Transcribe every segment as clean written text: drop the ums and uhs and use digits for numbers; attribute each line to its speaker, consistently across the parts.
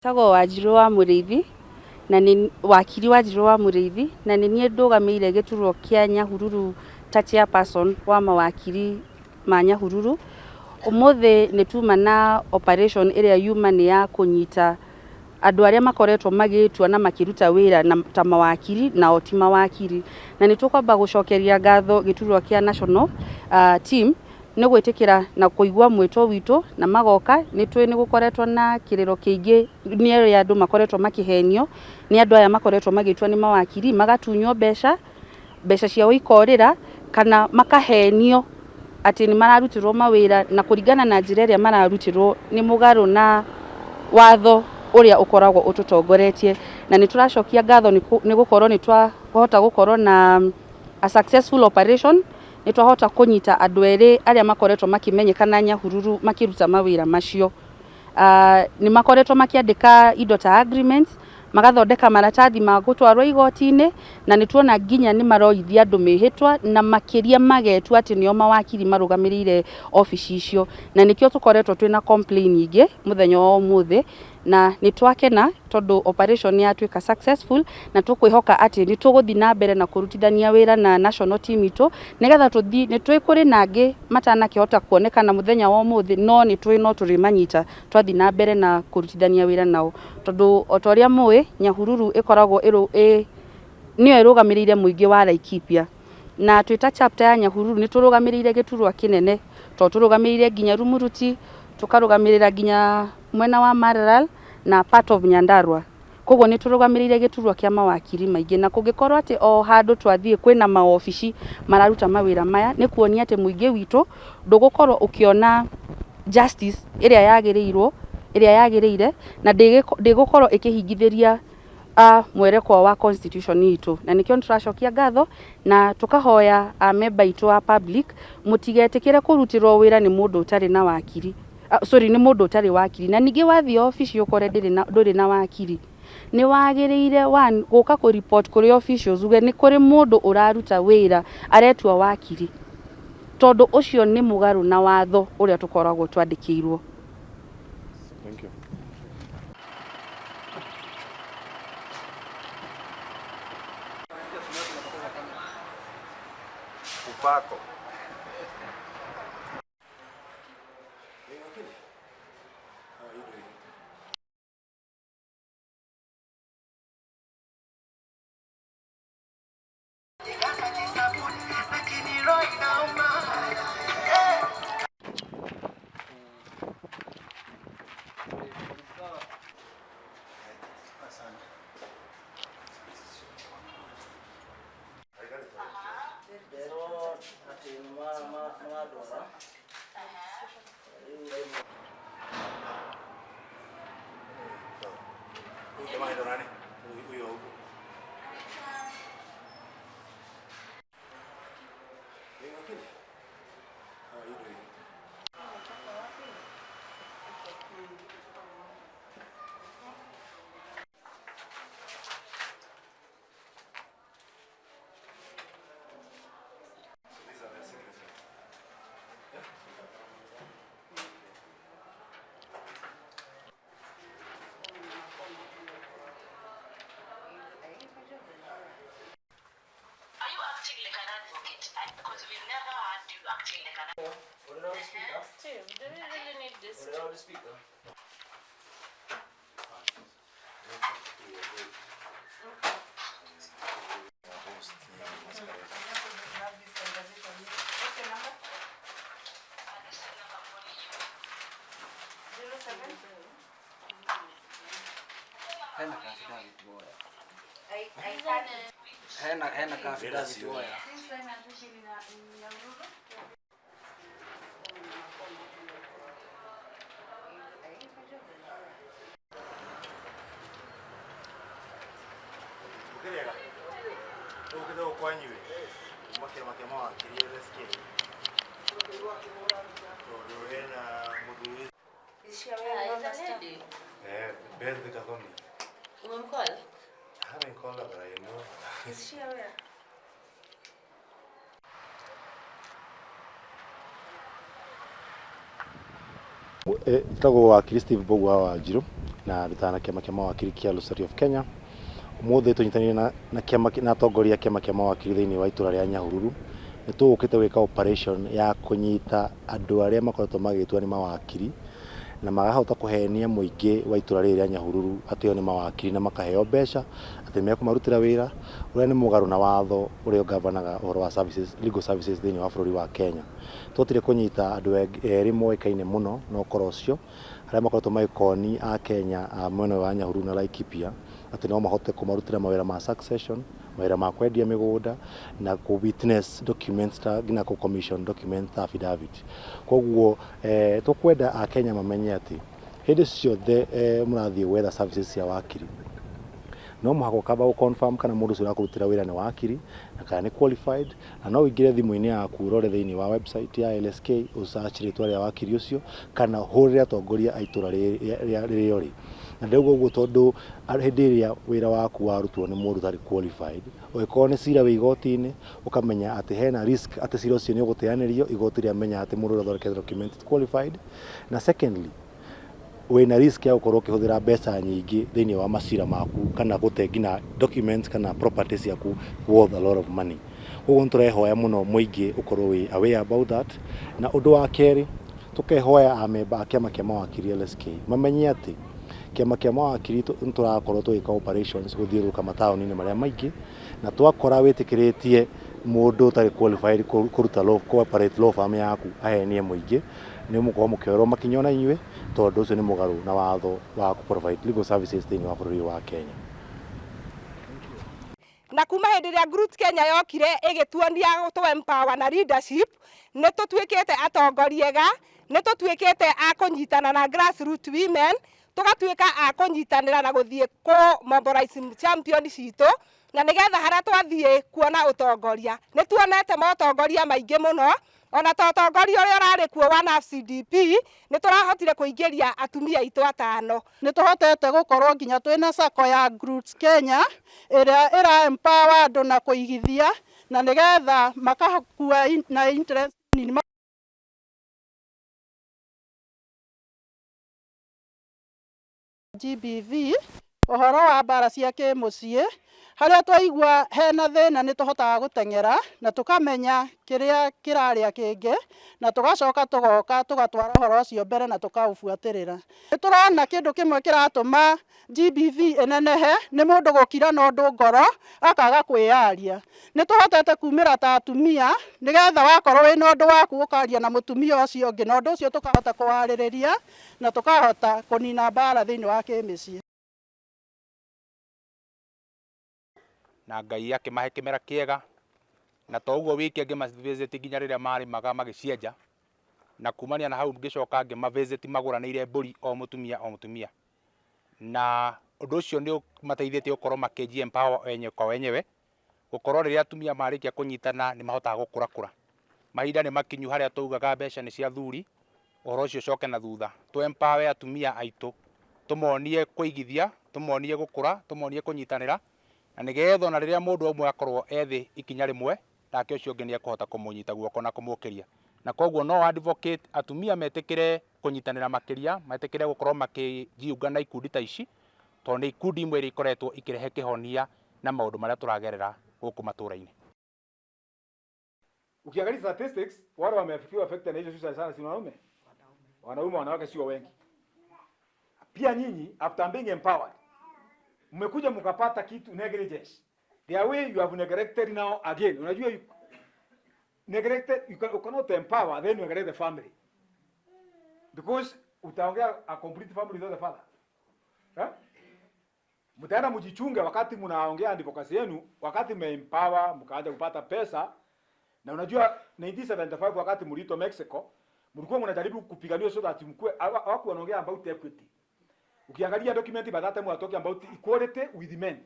Speaker 1: Njĩtagwo Wanjirũ wa Mũrĩithi, na nĩ wakiri Wanjirũ wa Mũrĩithi, na nĩ niĩ ndũgamĩrĩire gĩturwa kĩa Nyahururu ta chairperson wa mawakiri ma Nyahururu. Ũmũthĩ nĩ tuma na operation ĩrĩa yuma nĩ ya kũnyita andũ arĩa makoretwo magĩtua na makĩruta wĩra ta mawakiri nao ti mawakiri. Na nĩ tũkwamba gũcokeria ngatho gĩturwa kĩa national team nĩ gwĩtĩkĩra na kũigua mwĩto witũ na magoka. Nĩ tũĩ nĩ gũkoretwo na kĩrĩro kĩingĩ nĩ arĩa andũ makoretwo makĩhenio nĩ andũ aya makoretwo magĩtua nĩ mawakiri, magatunywo mbeca, mbeca ciao ikorĩra kana makahenio atĩ nĩ mararutĩrwo mawĩra na kũringana na njĩra ĩrĩa mararutĩrwo nĩ mũgarũ na watho ũrĩa ũkoragwo ũtũtongoretie. Na nĩ tũracokia ngatho nĩ gũkorwo nĩ twahota gũkorwo na a successful operation. Nĩ twahota kũnyita andũ erĩ arĩa makoretwo makĩmenyekana Nyahururu makĩruta mawĩra macio. Nĩ makoretwo makĩandĩka indo ta agreements, magathondeka maratathi ma gũtwarwo igoti-inĩ, na nĩ tuona nginya nĩ maroithia andũ mĩhĩtwa na makĩria magetua atĩ nĩo mawakiri marũgamĩrĩire obici icio. Na nĩkĩo tũkoretwo twĩna complain nyingĩ mũthenya wa ũmũthĩ, na nĩ twakena tondũ operation nĩ yatuĩka successful, na tũkwĩhoka atĩ nĩ tũgũthiĩ na mbere na kũrutithania wĩra na national team itũ nĩgetha tũthiĩ, nĩ tũĩ kũrĩ na angĩ matanakĩhota kuonekana mũthenya wa ũmũthĩ, no nĩ tũĩ no tũrĩmanyita twathiĩ na mbere na kũrutithania wĩra nao, tondũ o ta ũrĩa mũĩ Nyahururu ĩkoragwo nĩyo ĩrũgamĩrĩire mũingĩ wa Laikipia, na twĩ ta chapter ya Nyahururu nĩ tũrũgamĩrĩire gĩturwa kĩnene, tondũ tũrũgamĩrĩire nginya Rumuruti, tũkarũgamĩrĩra nginya mwena wa Maralal na part of Nyandarua. Koguo nĩ tũrũgamĩrĩire gĩturwa kĩa mawakiri maingĩ, na kũngĩkorwo atĩ o handũ twathiĩ kwĩna maobici mararuta mawĩra maya, nĩ kuonia atĩ mũingĩ witũ ndũgũkorwo ũkĩona justice ĩrĩa yagĩrĩirwo, ĩrĩa yagĩrĩire, na ndĩgũkorwo ĩkĩhingithĩria mwerekwa wa constitution itũ. Na nĩkĩo nĩ tũracokia ngatho na tũkahoya amemba aitũ a public mũtigetĩkĩre kũrutĩrwo wĩra nĩ mũndũ ũtarĩ na wakiri. Sorry, nĩ mũndũ ũtarĩ wakiri. Na ningĩ wathiĩ obici ũkore ndũrĩ na wakiri, nĩ wagĩrĩire one gũka kũ report kũrĩ officials uge nĩ kũrĩ mũndũ ũraruta wĩra aretua wakiri, tondũ ũcio nĩ mũgarũ na watho ũrĩa tũkoragwo twandĩkĩirwo.
Speaker 2: Thank you.
Speaker 3: Upako. Huyu jamaa anaitwa nani? Huyu huyu wa huku. Hey, wakili. How are you doing? So these are their signatures.
Speaker 4: Are you acting like an advocate? Because we've never had you acting like an
Speaker 5: Steve, do we really need this?
Speaker 6: Hena affidavit woya. Hena hena affidavit woya.
Speaker 3: Ukirega. Ukitha kwanyu. Kuma kĩama kĩa mawakiri LSK. Tondũ hena mũthuri
Speaker 5: Is she aware
Speaker 4: Ah, is a lady.
Speaker 3: Beth Gathoni.
Speaker 5: Umemcall?
Speaker 3: I haven't called her, but I know.
Speaker 5: Is she aware?
Speaker 2: Njĩtagwo wakiri Steve Mbũgua wa Wanjirũ.
Speaker 3: Na ndutana kĩama kĩa mawakiri kĩa Law Society of Kenya. Ũmũthĩ tũnyitanĩire na kĩama na atongoria a kĩama kĩa mawakiri thĩinĩ wa itũra rĩa Nyahururu. Nĩ tũgũkĩte gwĩka operation ya kũnyita andũ arĩa makoretwo magĩtua nĩ mawakiri na makahota kũhenia mũingĩ wa itũra rĩrĩ rĩa Nyahururu atĩ o nĩ mawakiri na makaheo mbeca atĩ mekũmarutĩra wĩra ũrĩa nĩ mũgarũ na watho ũrĩa ũgavanaga ũhoro wa services, legal services thĩinĩ wa bũrũri wa Kenya. Twahotire kũnyita andũ erĩ moĩkaine mũno na ũkora ũcio arĩa makoretwo magĩkoni a Kenya a mwena wa Nyahururu na Laikipia atĩ no mahote kũmarutĩra mawĩra ma succession, mawĩra ma kwendia mĩgũnda na kũ witness documents ta nginya kũ commission documents ta affidavit. Koguo tũkwenda a Kenya mamenye atĩ hĩndĩ ciothe mũrathiĩ gwetha services cia wakiri no mũhaka ũkamba gũ confirm kana mũndũ ũcio ũrakũrutĩra wĩra nĩ wakiri na kana nĩ qualified, na no ũingĩre thimũ-inĩ yaku ũrore thĩinĩ wa website ya LSK ũsearch rĩtwa rĩa wakiri ũcio kana ũhũrĩre atongoria a itũra rĩrĩa ũrĩ. Na ndauga ũguo tondũ hĩndĩ ĩrĩa wĩra waku warutwo nĩ mũndũ ũtarĩ qualified, ũngĩkorwo nĩ cira wĩ igoti-inĩ ũkamenya atĩ hena risk atĩ cira ũcio nĩ ũgũteanĩrio igoti rĩamenya atĩ mũndũ ũrĩa ũthondekete document ti qualified. Na secondly, wĩna risk ya gũkorwo ũkĩhũthĩra mbeca nyingĩ thĩinĩ wa macira maku kana gũte nginya documents kana property ciaku worth a lot of money. Koguo nĩ tũrehoya mũno mũingĩ ũkorwo wĩ aware about that. Na ũndũ wa kerĩ, tũkehoya amemba a kĩama kĩa mawakiri LSK mamenye atĩ kĩama kĩa mawakiri nĩ tũrakorwo tũgĩka operations gũthiũrũrũka mataũni-inĩ marĩa maingĩ, na twakora wĩtĩkĩrĩtie mũndũ ũtarĩ qualified kũruta law, cooperate law firm yaku ahenie mũingĩ, nĩ mũkorwo mũkĩoerwo makinya ona inyuĩ tondũ ũcio nĩ mũgarũ na watho wa kũ provide legal services thĩinĩ wa bũrũri wa Kenya.
Speaker 7: Na kuma hĩndĩ ĩrĩa Growth Kenya yokire ĩgĩtuonia tũ empower na leadership, nĩ tũtuĩkĩte atongoria ega, nĩ tũtuĩkĩte a kũnyitana na grassroots women, tũgatuĩka a kũnyitanĩra na gũthiĩ kũ mobilize champion citũ, na nĩgetha harĩa twathiĩ kuona ũtongoria nĩ tuonete motongoria maingĩ mũno. Ona ta ũtongoria ũrĩa ũrarĩ kuo wa NACDP nĩ tũrahotire kũingĩria atumia aitũ 5.
Speaker 8: Nĩ tũhotete gũkorwo nginya twĩna sacco ya Growth Kenya ĩrĩa ĩra empower andũ na kũigithia na nĩgetha makakua na interest nini. GBV ũhoro wa mbara cia kĩmũciĩ harĩa twaigua hena thĩna nĩ tũhotaga gũteng'era na tũkamenya kĩrĩa kĩrarĩa kĩngĩ na tũgacoka tũgoka tũgatwara ũhoro ũcio mbere na tũkaũbuatĩrĩra. Nĩ tũrona kĩndũ kĩmwe kĩratũma GBV ĩnenehe nĩ mũndũ gũkira na ũndũ ngoro akaga kwĩyaria. Nĩ tũhotete kumĩra ta atumia nĩgetha wakorwo wĩna ũndũ waku ũkaria na mũtumia ũcio ũngĩ na ũndũ ũcio tũkahota kũwarĩrĩria na tũkahota kũnina mbara thĩinĩ wa kĩmĩciĩ.
Speaker 9: Na Ngai akĩmahe kĩmera kĩega na to ũguo wiki ngĩmavisit nginya rĩrĩa marĩmaga magĩcienja, na kumania na hau ngĩcoka ngĩmavisit magũranĩire mbũri o mũtumia o mũtumia, na ũndũ ũcio nĩ ũmateithĩtie gũkorwo makĩji empower wenyewe kwa wenyewe, gũkorwo rĩrĩa atumia marĩkia kũnyitana nĩ mahotaga gũkũrakũra. Mahinda nĩ makinyu harĩa taugaga mbeca nĩ cia thuri, ũhoro ũcio ũcoke na thutha. Tũ empower atumia aitũ, tũmonie kũigithia, tũmonie gũkũra, tũmonie kũnyitanĩra, na nĩgetha ona rĩrĩa mũndũ ũmwe akorwo ethĩ ikinya rĩmwe nake ũcio ũngĩ nĩekũhota kũmũnyita guoko na kũmũkĩria. Na koguo no advocate atumia metĩkĩre kũnyitanĩra makĩria, metĩkĩre gũkorwo makĩjiunga na ikundi ta ici, tondũ nĩ ikundi imwe iria ikoretwo ikĩrehe kĩhonia na maũndũ marĩa tũragerera gũkũ matũra-inĩ.
Speaker 10: Ukiangalia statistics, wale wamefikiwa affected na hizo suicide sana si wanaume? Wanaume, wanawake sio wengi. Pia nyinyi after being empowered, mmekuja mkapata kitu negligence. The way you have neglected now again. Unajua you neglected, you cannot empower then you neglect the family. Because utaongea a complete family without the father. Eh? Mtaenda mjichunge wakati mnaongea advocacy yenu, wakati mmeempower mkaanza kupata pesa. Na unajua 1975 wakati mliitwa Mexico, mlikuwa mnajaribu kupigania so that mkue hawaku wanaongea about equity. Ukiangalia document by that time we are talking about equality with men.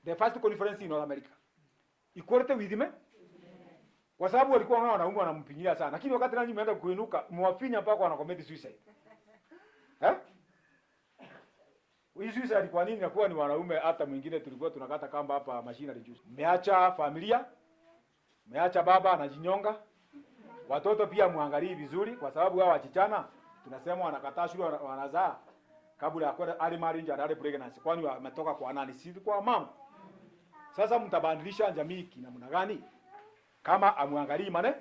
Speaker 10: The first conference in North America. Equality with men. Kwa sababu walikuwa wanaona wanaume wanampinyia sana. Lakini wakati nanyi mmeenda kuinuka, mwafinya mpaka wana commit suicide. Eh? Hii suicide kwa nini inakuwa ni wanaume? Hata mwingine tulikuwa tunakata kamba hapa machinery juice. Mmeacha familia, mmeacha baba anajinyonga. Watoto pia muangalie vizuri kwa sababu hao wachichana tunasema wanakataa shule wanazaa. Kabla ya kwenda early marriage and early pregnancy, kwani wametoka kwa nani? Si kwa mama. Sasa mtabadilisha jamii kinamna gani kama amwangalii mane?